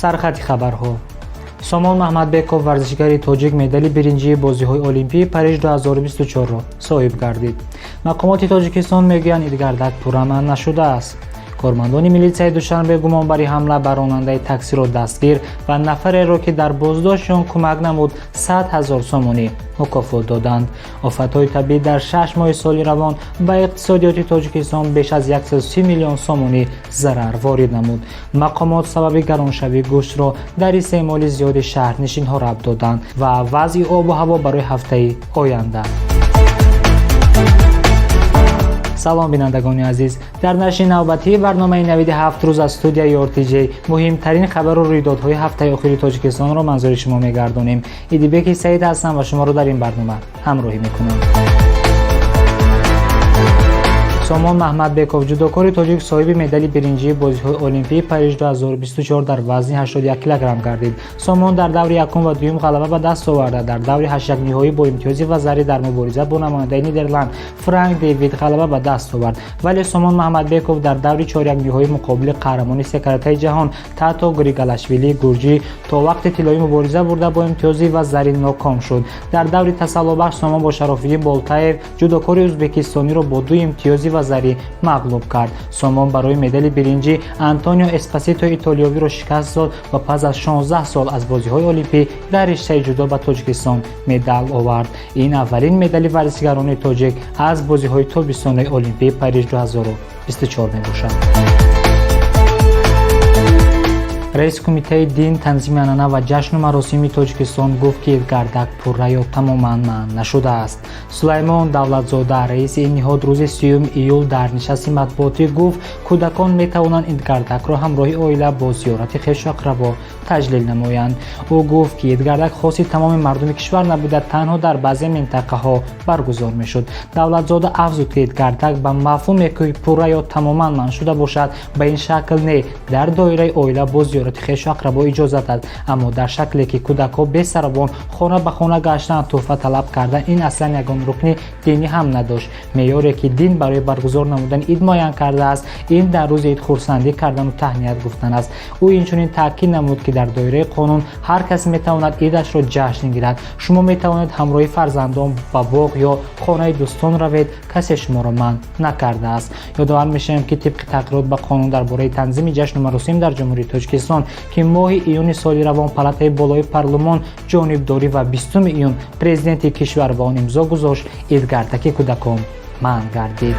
Сархати хабарҳо. Сомон Маҳмадбеков, варзишгари тоҷик, медали биринҷии бозиҳои Олимпии Париж 2024-ро соҳиб гардид. Мақомоти Тоҷикистон мегӯянд, идгардак пурра манъ нашудааст. Кормандони милитсияи Душанбе гумонбари ҳамла ба ронандаи таксиро дастгир ва нафареро, ки дар боздошти он кӯмак намуд, 100 000 сомонӣ мукофот доданд. Офатҳои табиӣ дар 6 моҳи соли равон ба иқтисодиёти Тоҷикистон беш аз 130 миллион сомонӣ зарар ворид намуд. Мақомот сабаби гароншавии гӯштро дар истеъмоли зиёди шаҳрнишинҳо рабт доданд ва вазъи обу ҳаво барои ҳафтаи оянда. Салом, бинандагони азиз! Дар нашри навбатии барномаи «Навиди 7 рӯз» аз студияи РТЖ муҳимтарин хабару рӯйдодҳои ҳафтаи охири Тоҷикистонро манзури шумо мегардонем. Идибеки Саид ҳастам ва шуморо дар ин барнома ҳамроҳӣ мекунам. Сомон Маҳмадбеков, ҷудокори тоҷик, соҳиби медали биринҷии бозиҳои Олимпии Париж 2024 дар вазни 81 килограмм гардид. Сомон дар даври якум ва дуюм ғалаба ба даст оварда, дар даври ҳаштякниҳоӣ бо имтиёзи вазари дар мубориза бо намояндаи Нидерланд Франк Девид ғалаба ба даст овард. Вале Сомон Маҳмадбеков дар даври чорякниҳоӣ муқобили қаҳрамони секаратаи ҷаҳон Тато Григалашвили гурҷӣ то вақти тиллоӣ мубориза бурда, бо имтиёзи вазари ноком шуд. Дар даври тасаллобахш Сомон бо Шарофиддин Болтаев, ҷудокори ӯзбекистониро, бо ду имтиёзи вазарӣ мағлуб кард. Сомон барои медали биринҷӣ Антонио Эспасито итолиёвиро шикаст дод ва пас аз 16 сол аз бозиҳои олимпӣ дар риштаи ҷудо ба Тоҷикистон медал овард. Ин аввалин медали варзишгарони тоҷик аз бозиҳои тобистонаи олимпии Париж 2024 мебошад. Раиси Кумитаи дин, танзими анъана ва ҷашну маросими Тоҷикистон гуфт, ки идгардак пурра ё тамоман манъ нашудааст. Сулаймон Давлатзода, раиси ин ниҳод, рӯзи 30 июл дар нишасти матбуотӣ гуфт, кӯдакон метавонанд идгардакро ҳамроҳи оила бо зиёрати хешу ақрабо таҷлил намоянд. Ӯ гуфт, ки идгардак хоси тамоми мардуми кишвар набуда, танҳо дар баъзе минтақаҳо баргузор мешуд. Давлатзода афзуд, ки идгардак ба мафҳуме, ки пурра ё тамоман манъ шуда бошад, ба ин шакл не, дар доираи оила бо зиёрати хешу ақрабо иҷозат аст, аммо дар шакле, ки кӯдакҳо бесаробон хона ба хона гаштан, тӯҳфа талаб кардан, ин аслан ягон рукни динӣ ҳам надошт. Меъёре, ки дин барои баргузор намудани ид муайян кардааст, ин дар рӯзи ид хурсандӣ кардану таҳният гуфтан аст. Ӯ инчунин таъкид намуд, ки дар доираи қонун ҳар кас метавонад идашро ҷашн гирад. Шумо метавонед ҳамроҳи фарзандон ба боғ ё хонаи дӯстон равед, касе шуморо манъ накардааст. Ёдовар мешавем, ки тибқи тағйирот ба қонун дар бораи танзими ҷашну маросим дар Ҷумҳурии Тоҷикистон, ки моҳи июни соли равон палатаи болои парлумон ҷонибдорӣ ва 20 июн президенти кишвар ба он имзо гузошт, идгардаки кӯдакон манъ гардид.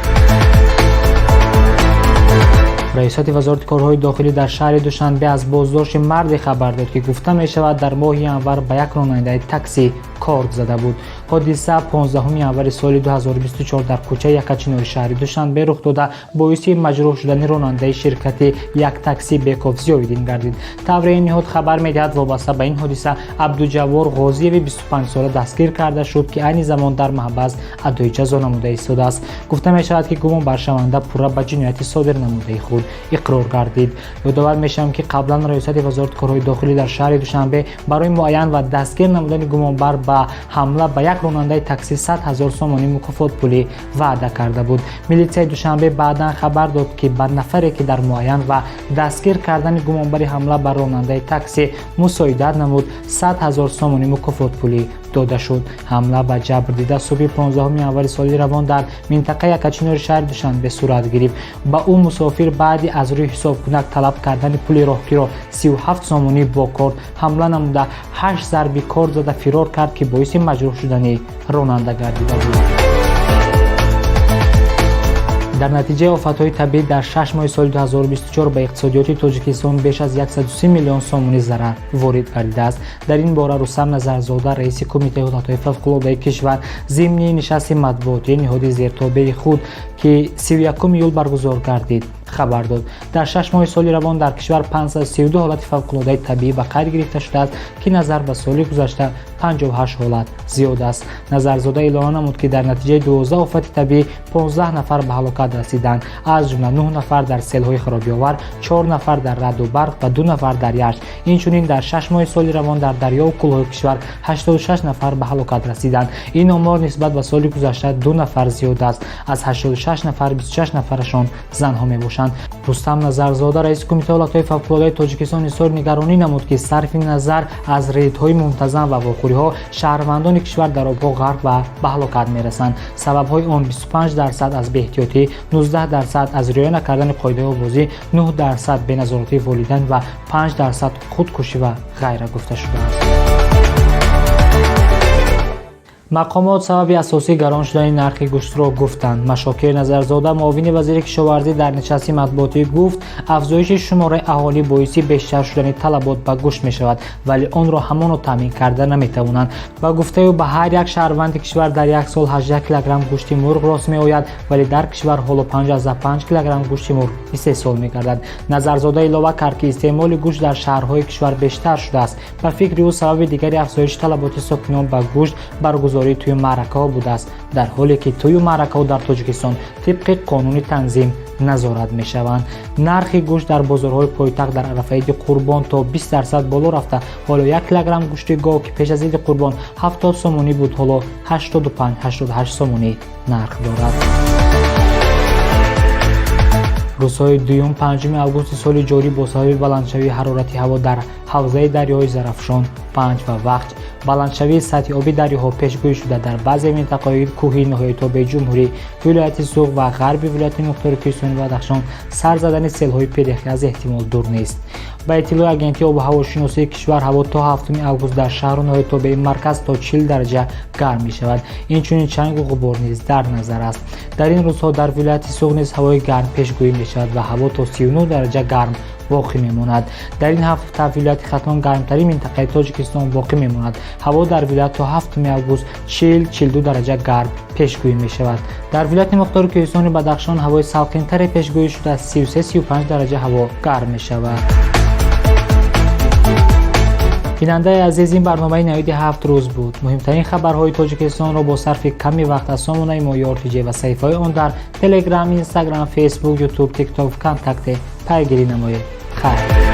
Раёсати Вазорати корҳои дохилӣ дар шаҳри Душанбе аз боздошти марде хабар дод, ки гуфта мешавад, дар моҳи январ ба як ронандаи таксӣ корд зада буд. Ҳодиса 15 январи соли 2024 дар кӯчаи Якачинори шаҳри Душанбе рух дода, боиси маҷрӯҳ шудани ронандаи ширкати Як такси Беков Зиёвиддин гардид. Тавре ин ниҳод хабар медиҳад, вобаста ба ин ҳодиса Абдуҷаввор Ғозиеви 25сола дастгир карда шуд, ки айни замон дар маҳбас адои ҷазо намуда истодааст. Гуфта мешавад, ки гумонбаршаванда пурра ба ҷинояти содир намудаи худ иқрор гардид. Ёдовар мешавам, ки қаблан Раёсати Вазорати корҳои дохилӣ дар шаҳри Душанбе барои муайян ва дастгир намудани гумонбар ба ҳамла ба як ронандаи таксӣ 100 000 сомонӣ мукофотпулӣ ваъда карда буд. Милитсияи Душанбе баъдан хабар дод, ки ба нафаре, ки дар муайян ва дастгир кардани гумонбари ҳамла ба ронандаи таксӣ мусоидат намуд, 100 000 сомонӣ мукофотпулӣ дода шуд. Ҳамла ба ҷабрдида субҳи 15 январи соли равон дар минтақаи Якачинори шаҳри Душанбе сурат гирифт. Ба ӯ мусофир баъди аз рӯи ҳисобкунак талаб кардани пули роҳкиро 37 сомонӣ бо корд ҳамла намуда, ҳашт зарби корд зада фирор кард, ки боиси маҷрӯҳ шудани ронанда гардида буд. Дар натиҷаи офатҳои табиӣ дар 6 моҳи соли 2024 ба иқтисодиёти Тоҷикистон беш аз 130 миллион сомонӣ зарар ворид гардидааст. Дар ин бора Рустам Назарзода, раиси Кумитаи ҳолатҳои фавқулодаи кишвар, зимни нишасти матбуотии ниҳоди зертобеи худ, ки 31 июл баргузор гардид, хабар дод. Дар 6 моҳи соли равон дар кишвар 532 ҳолати фавқулодаи табиӣ ба қайд гирифта шудааст, ки назар ба соли гузашта 58 ҳолат зиёд аст. Назарзода илова намуд, ки дар натиҷаи 12 офати табиӣ 15 нафар ба ҳалокат расиданд, аз ҷумла 9 нафар дар селҳои харобиовар, 4 нафар дар раъду барқ ва 2 нафар дар ярч. Инчунин дар 6 моҳи соли равон дар дарёву кӯлҳои кишвар 86 нафар ба ҳалокат расиданд. Ин омор нисбат ба соли гузашта 2 нафар зиёд аст. Аз 86 нафар 26 нафарашон занҳо мебошанд. Рустам Назарзода, раиси Кумитаи ҳолатҳои фавқулодаи Тоҷикистон, изҳори нигаронӣ намуд, ки сарфи назар аз рейдҳои мунтазам ва вохӯриҳо, шаҳрвандони кишвар дар обҳо ғарқ ва ба ҳалокат мерасанд. Сабабҳои он 25% аз беэҳтиётӣ, 19% аз риоя накардани қоидаҳои оббозӣ, 9% беназоратии волидайн ва 5% худкушӣ ва ғайра гуфта шудааст. Мақомот сабаби асосии гарон шудани нархи гӯштро гуфтанд. Машокир Назарзода, муовини вазири кишоварзӣ, дар нишасти матбуотӣ гуфт, афзоиши шумораи аҳолӣ боиси бештар шудани талабот ба гӯшт мешавад, вале онро ҳамоно таъмин карда наметавонанд. Ба гуфтаи ӯ, ба ҳар як шаҳрванди кишвар дар як сол 18 килограмм гӯшти мурғ рост меояд, вале дар кишвар ҳоло 5,5 килограмм гӯшти мурғ истеҳсол мегардад. Назарзода илова кард, ки истеъмоли гӯшт дар шаҳрҳои кишвар бештар шудааст. Ба фикри ӯ, сабаби дигари афзоиши талаботи сокинон ба гӯшт баргузории тӯю маъракаҳо будааст, дар ҳоле ки тӯю маъракаҳо дар Тоҷикистон тибқи қонуни танзим назорат мешаванд. Нархи гӯшт дар бозорҳои пойтахт дар арафаи иди Қурбон то 20% боло рафта, ҳоло 1 килограмм гӯшти гов, ки пеш аз иди Қурбон 70 сомонӣ буд, ҳоло 85-88 сомонӣ нарх дорад. Рӯзҳои 2-5 августи соли ҷорӣ бо сабаби баландшавии ҳарорати ҳаво дар ҳавзаи дарёҳои Зарафшон, Панҷ ва Вахш баландшавии сатҳи оби дарёҳо пешгӯӣ шуда, дар баъзе минтақаҳои кӯҳии ноҳияи тобеи ҷумҳурӣ, вилояти Суғд ва ғарби вилояти мухтори Кӯҳистони Бадахшон сар задани селҳои пиряхӣ аз эҳтимол дур нест. Ба иттилои Агентии обу ҳавошиносии кишвар, ҳаво то 7 август дар шаҳру ноҳияи тобеи марказ то 40 дараҷа гарм мешавад. Инчунин чангу ғубор низ дар назар аст. Дар ин рӯзҳо дар вилояти Суғд низ ҳавои гарм пешгӯӣ мешавад ва ҳаво то 39 дараҷа гарм боқӣ мемонад. Дар ин ҳафта вилояти Хатлон гармтарин минтақаи Тоҷикистон боқӣ мемонад. Ҳаво дар вилоят то 7 август 40-42 дараҷа гарм пешгӯӣ мешавад. Дар вилояти мухтори Кӯҳистони Бадахшон ҳавои салқинтаре пешгӯӣ шуда, 33-35 дараҷа ҳаво гарм мешавад. Бинандаи азиз, ин барномаи навиди ҳафт рӯз буд. Муҳимтарин хабарҳои Тоҷикистонро бо сарфи ками вақт аз сомонаи мо ЮРТЖ ва саҳифаҳои он дар Телеграм, Инстаграм, Фейсбук, Ютуб, Тикток, Вконтакте пайгирӣ намоед. Хайр.